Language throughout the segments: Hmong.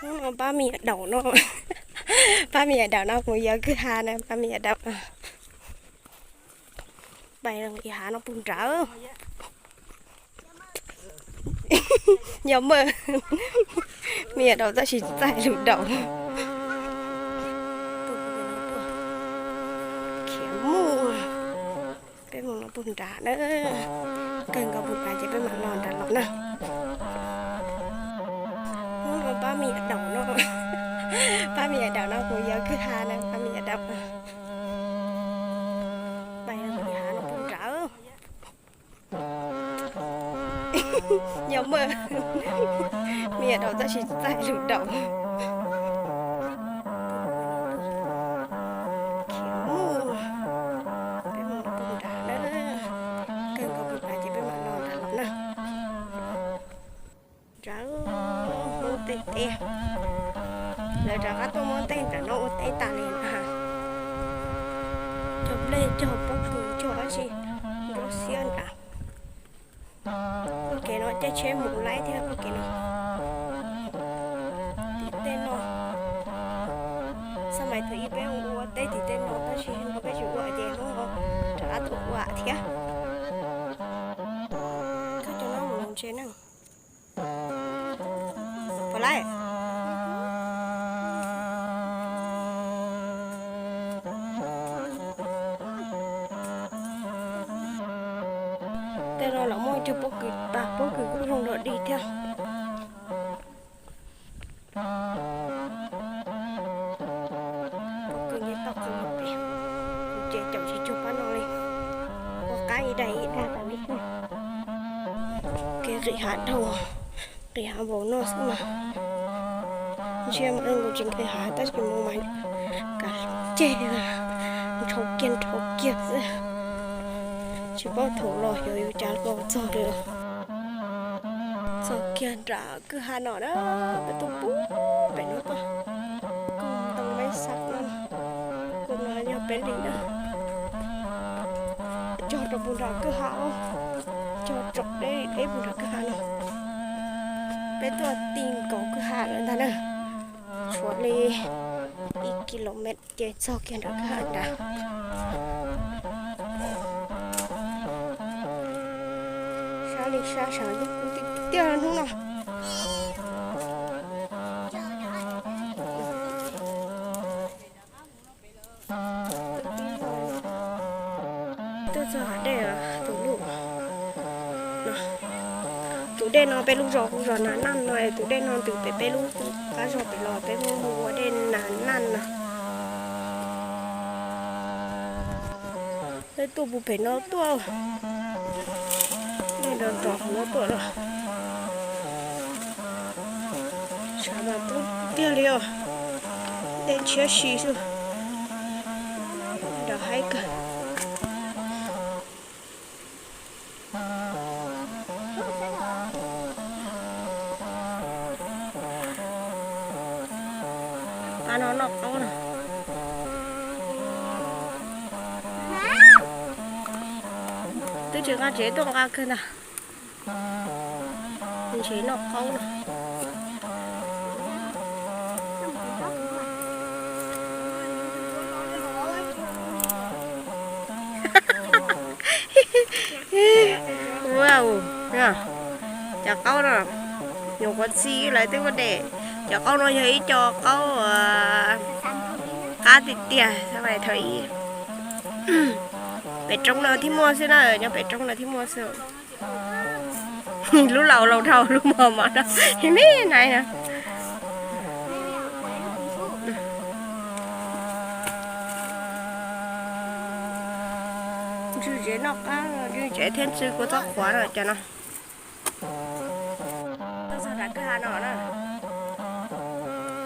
Hnub no pab me nyuam daum no, pab me nyuam daum no mus yos kwj ha na, pab me nyuam daum no. Pais nqis hav no puag nrad. Yog mas, me nyuam daum tab sis txaij lus daum. Khiav mus, peb mus no puag nrad na, kawg nkaus puag nrad ces peb mam los nrad los na. Hnub no pab me nyuam daum no, pab me nyuam daum no mus yos kwj ha na, pab me nyuam daum. Pais nqis hav no puag nrad. Yog mas, me nyuam daum tab sis txaij lus daum. Khiav mus, peb mus puag nrad na, kawg nkaus puag nrad ces peb mam los nrad los na. Nrad, muab tej teb, lawv rov qab tuaj muab tej nram no ua teb tas li na. Cog nplej cog pob kws cog dab tsi nruab xiab nrad. Pem no caij tsheb mus laib thiab pem no. Tim tej no, xab mais thaum ub peb ua teb tim tej no tab sis no peb tsis ua ces hnub no rov qab tuaj ua thiab. Koj cov no mus los ntshe na. Pom lawm. Tej no los muaj cog pob kws, pas pob kws kuj zoo dog dig thiab. Pob kws nce toj qees pem, ces caum tsis cuag pab no li. Ua qab ib daim ib daim tas li xwb. Kev nqis hav dhau, nqis hav npaum no xwb mas. Ntshe mas nkaus tsis nqis hav tab sis mus mas kav ceg, ntshau kiag ntshau kiag xwb. Tsis paub thaum los xyov yuav cas los txog li. Txog kiag nram kwj ha no na, peb tuaj pub pem no tuaj. Koj ntoo meb xav no, koj no yog peb li na. Cog rau puag nram kwj ha, cog tsom deb deb puag nram kwj ha no. Peb tuaj ti nkaus kwj ha lawm ntag na. Tshuav li ib kilomet ces txog kiag nram kwj ha nrad. Sab li sab sab ntuj kub tiag tiag hnub no. Tuaj txog hav dej tus lub no. Tus dej no peb lub zos hu zos Nas Naj no, tus dej no ntws pem peb lub qab zos pem los peb muab hu ua dej Nas Naj no. Peb tuaj puag pem no tuaj, nej nrog nrog no tuaj los. Tshav mas kub tiag li os, dej ntshiab si xwb, nrov haib kawg. Qab no noj qaub na. Twb tsis nqa tsev tuaj nqa kawg ntag. Ntshe noj qaub na. Wow, cov qaub no, nyuam qhuav txi lawv twb muab de. Cov qaub no yog ib co qaub qab tiag tiag, thaum ub pem roob no thiaj muaj xwb na, nyob pem roob no thiaj muaj xwb. Lub laus laus dhau lub mos mos no, me nai no. Ntswj tsev noj qab, ntswj tsev thiab ntswj kua txob qhuav no cov no. Tau txog nram kwj ha no na,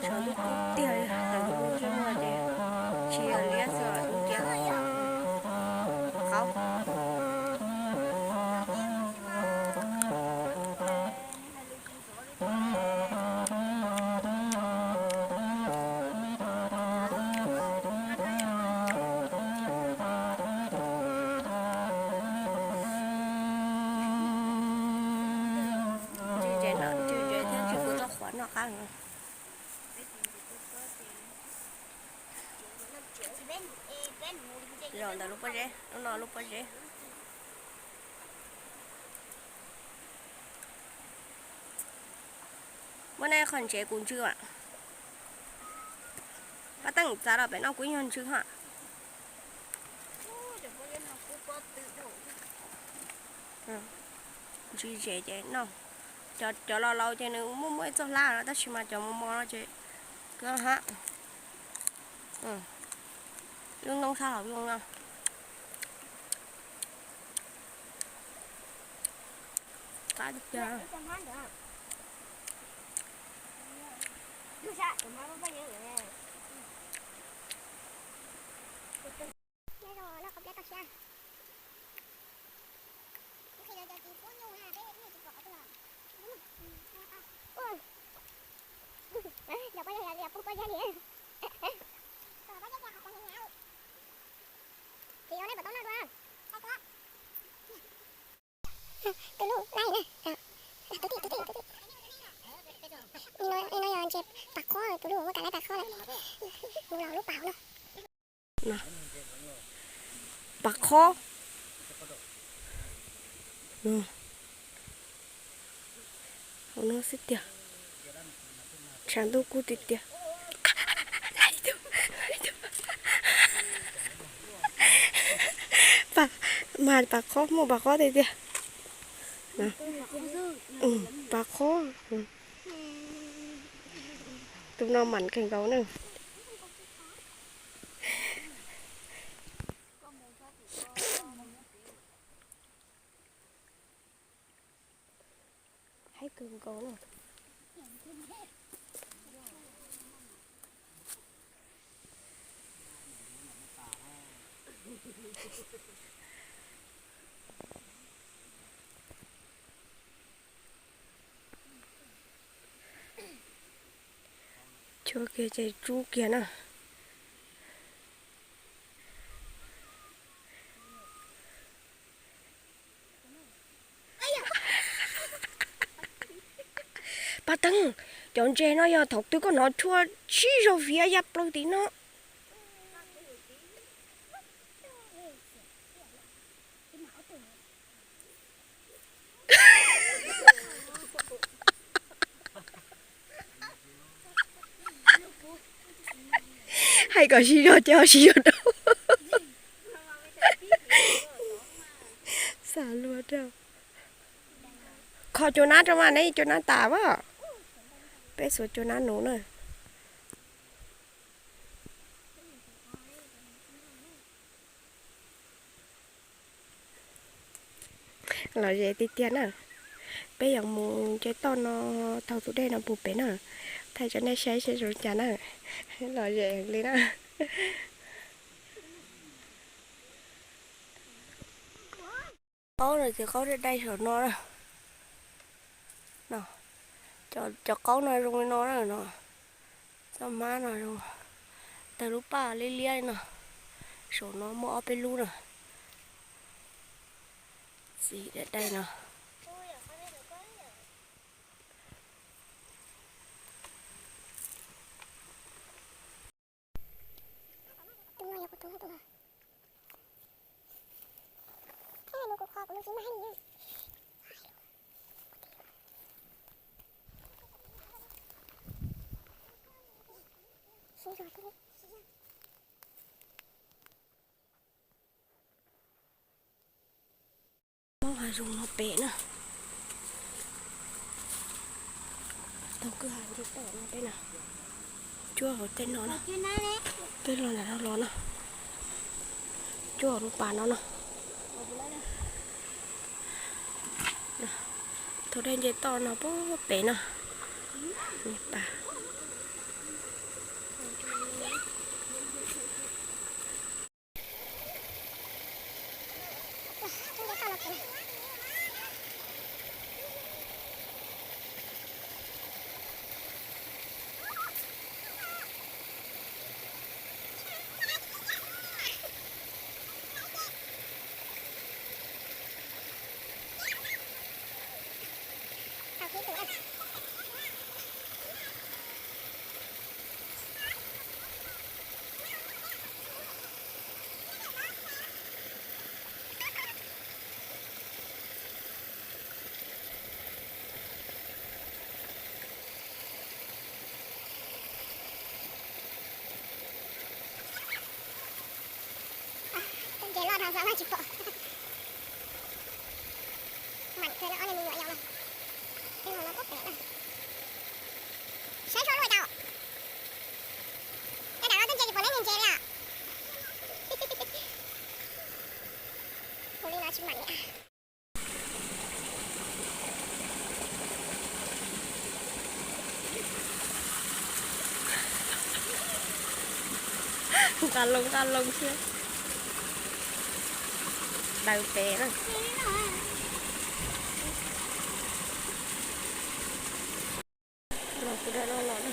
sawv ntuj kub tiag li, tawm ntuj kub tsis muaj ces tsis yog liab xwb, cia qaub. Ntsis ntses no, ntsis ntses thiab ntsis kuv tau qhuav noj qab. Zaum ntawm lub pob zeb, lub no lub pob zeb. Muab nej qhov ntsev kuv ntsw am. Pab teej txav los pem no kuv ib nyuag ntsw ha. Ntsw ntsev ces no. Cov, cov laus laus ces nws muaj muaj ib txoj hlab no tab sis mas cov mos mos no ces kawg hab. Lub noob sab hauv zoo no. Qab tiag tiag. Tus lub laij na. Tus tim, tus tim, tus tim. No yog ntses pas khob, tus lub muaj kav laib pas khob na. Pas khob. Hauv no xwb tiag. Tshav ntuj kub tiag tiag. Mas pas khob, muaj pas khob tiag tiag. Pas khob. Tus no mam kawg nkaus na. Haib kawg nkaus na. Tshuav kiag ces tsub kiag na. Paj Teeb, cov ntses no yog thaum twg koj hnov tshuaj sib zog viav ya plaws tim no. Hais kom sib zog ces ho sib zog rau. Xav luag rau. Kho cua nab rau mas, neb cua nab tas as. Peb xuas cua nab nuv na. Lom zem tiag tiag na. Peb yuav mus nce toj no taug tus dej no puag pem na. Thaij rau nej saib seb zoo li cas na. Lom zem heev li na. Qaub no ces qaub dai dai saum no na. Cov qaub no zoo li no na no. Txoj hmab no zoo, tawg lub paj liab liab li no. Saum no muaj ob peb lub na. Txiv dai dai no. Mob hav zoov no pem na. Taug kwj ha nce toj no peb na. Cuab hauv tej no na. Peb los nram no los na. Cuab hauv lub pas no na. Thaum dej nce toj no puag pem no. Tej ntses loj dhau xav vaj tsis pom. Mam kawg no ob niag me nyuam yaus no. Tej no puag pem na. Saib tshua luaj cas. Tej dam no tej ntses tsis pom neb niag ntses li. Ua li no tsis mam li. Nqa loo nqa loo thiab. Daws pem na. Los kuv dam no los na.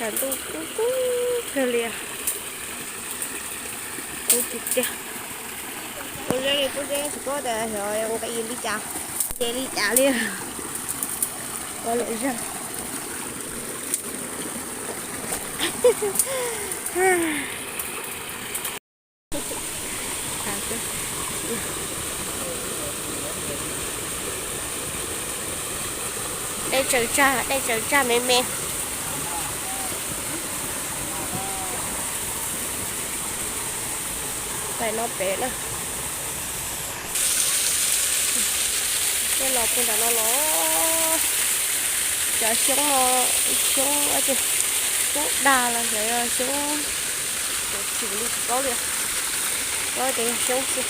Tshav ntuj kub kub kawg li, kub tiag tiag. Ua zeb li kub zeb tsis paub tias xyov nqis li cas, nce li cas li. Ua lawm zog. Dej tsaws tsag, dej tsaws tsag me me. Pem no pem na. Tej los puag nram no los. Cov xyoob no, xyoob, xyoob dag los xyov yog xyoob, cov tsis li tsis paub li. Paub tias yog xyoob xwb.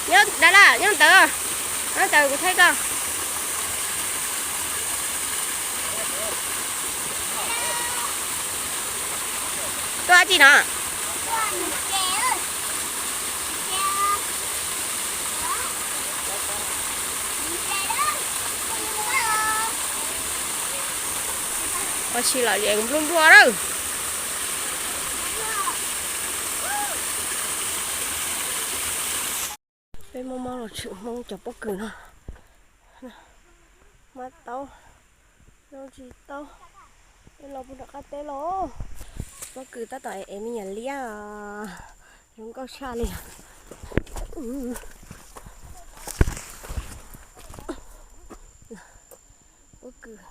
Nyob Dav Laj, nyob ntawd, nyob ntawd kuv thaij koj. Tuaj dab tsi no? Ua si los yeej npluaj npluaj lawm. Peb muaj mob los tshwm Hmoob cov pob kws no. Mab taub, zoo tsis taub. Peb los puag nram qab teb los. Pob kws tab tom ev me nyuam liab, zoo nkauj tshaj li. Pob kws.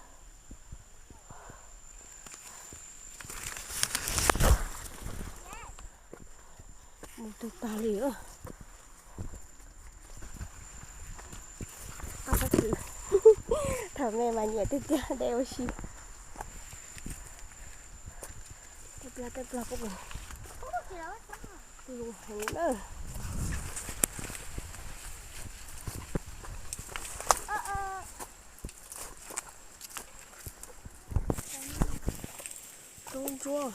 Mus tug tag li. Pob kws. Thaum me mas nyiam tiag tiag de ua si. Tej plag tej plag pob kws. Lus heev na. Tub ntsuab,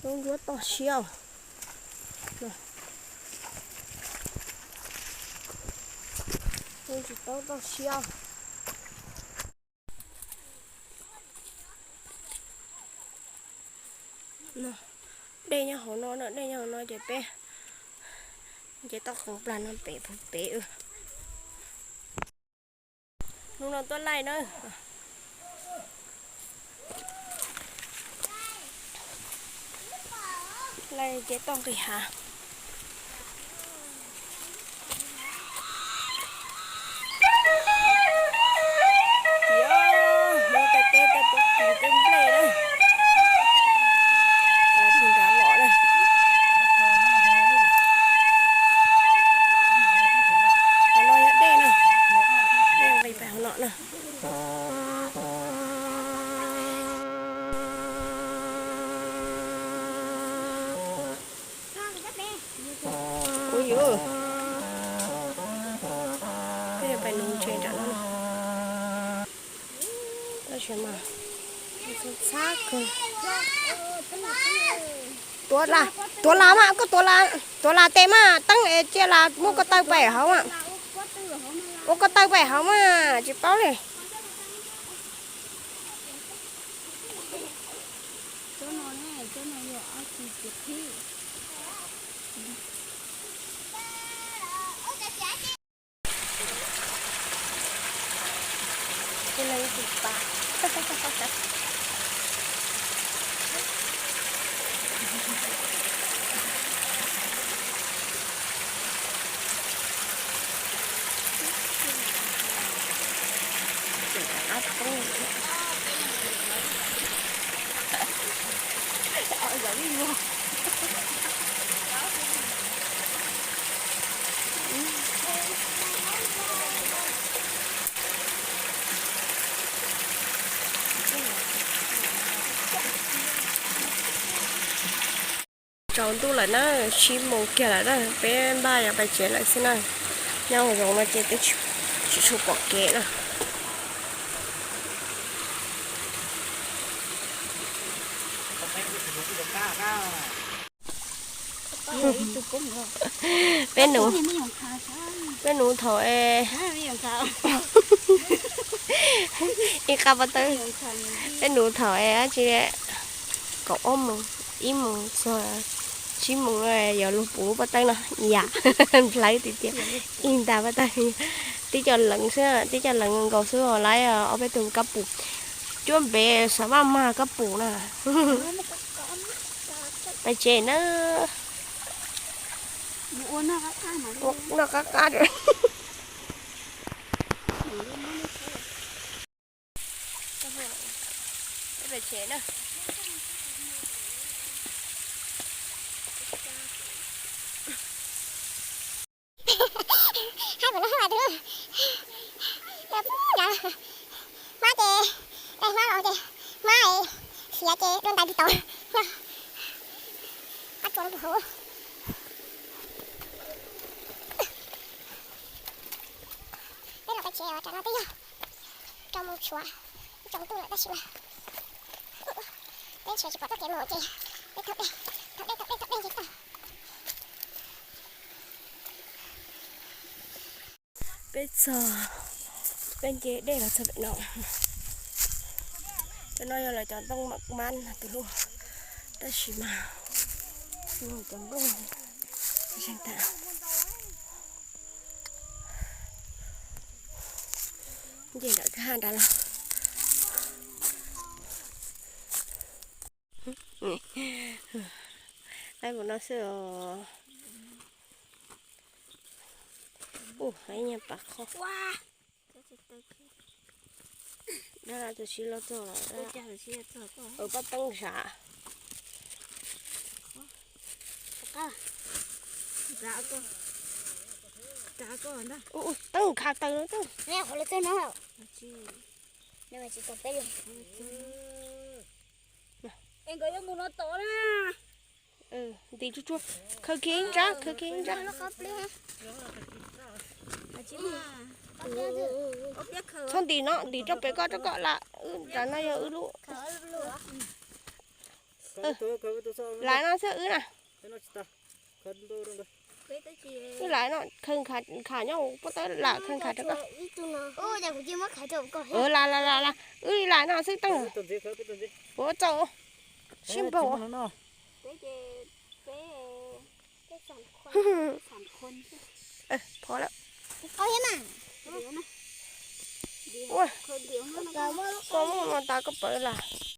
tub ntsuab toj siab. Tub ntsis taub toj siab. Dej nyob hauv no na, dej nyob hauv no ces peb nce toj qees plag no pem pem. Hnub no tuaj laij na, laij nce toj nqis hav. Hmoob tej teb tej puab kws tej nplej na, los puag nrad los na. Qhov no yog dej na, dej nqis pem hauv no na. Ua yuav, peb pais nuv ntses nram no. Tab sis mas txhab kawg. Tuav las, tuav las mas, koj tuav las, tuav las tes mas, teeb es cia las muab koj taw pem hauv mas. Ua koj taw pem hauv mas tsis paub li. Tsaus ntuj lawm na, tsib moos kiag lawm na, peb npaj yuav pais tsev lawm xwb na. Nyob hauv zoov no ces twb tsis tshua pom kev na. Peb nuv, peb nuv thaum es ib qab pob tawb, peb nuv thaum es dab tsi, kaum ob moos, ib moos txog tsib moos yuav luag puv lub pob tawb no yam nplawv tiag tiag, ib nta pob tawb. Tib co leev xwb, tib co leev nkaus xwb os, lawv ob peb tug kab pum, cuab npev xav maj mag kab pum na. Pais tsev na. Noj qab qab. Peb pais tsev na. Hab puas no hab mas tus lub, pub nrad, hmab ces, hmab los ces, hmab xiav ces dua ntais tig tau no. Qab tsuas no puag hauv. Peb los peb tsev os, tam no twb yog rau moos tshuav, tsaus ntuj lawm tab sis mas peb ntshe tsis pom txoj kev mus ces peb thauj dej, thauj dej, thauj dej, thauj dej nce toj. Peb txog, peb nce dej los txog pem no. Cov no yog lawv cov ntoo mab tus hlub, tab sis mas cov nplooj zeeg tas. Nce nram kwj ha nrad los. Laib mus no xwb os. Ub, ib nyuag pas qhov. Dab tus siv los txog lawm. Pob teeb sav. Ub, teeb khav taws no. Ntim tsuag tsuag, khaws kiag ib nrab, khaws kiag ib nrab. Txhob ntim no, ntim rau pem koj, rau koj lam wb, nram no yog wb lub. Lam no xwb wb na. Wb lam no, khaws nkham nyob pob tawb lam khaws nkham rau koj. Lam lam lam lam, wb lam no xwb teeb. Ua txaus, sib npaug. peb ces peb, peb xam khon, xam khon xwb. Phom lawm. Ua, koj muaj no tas koj pawv las.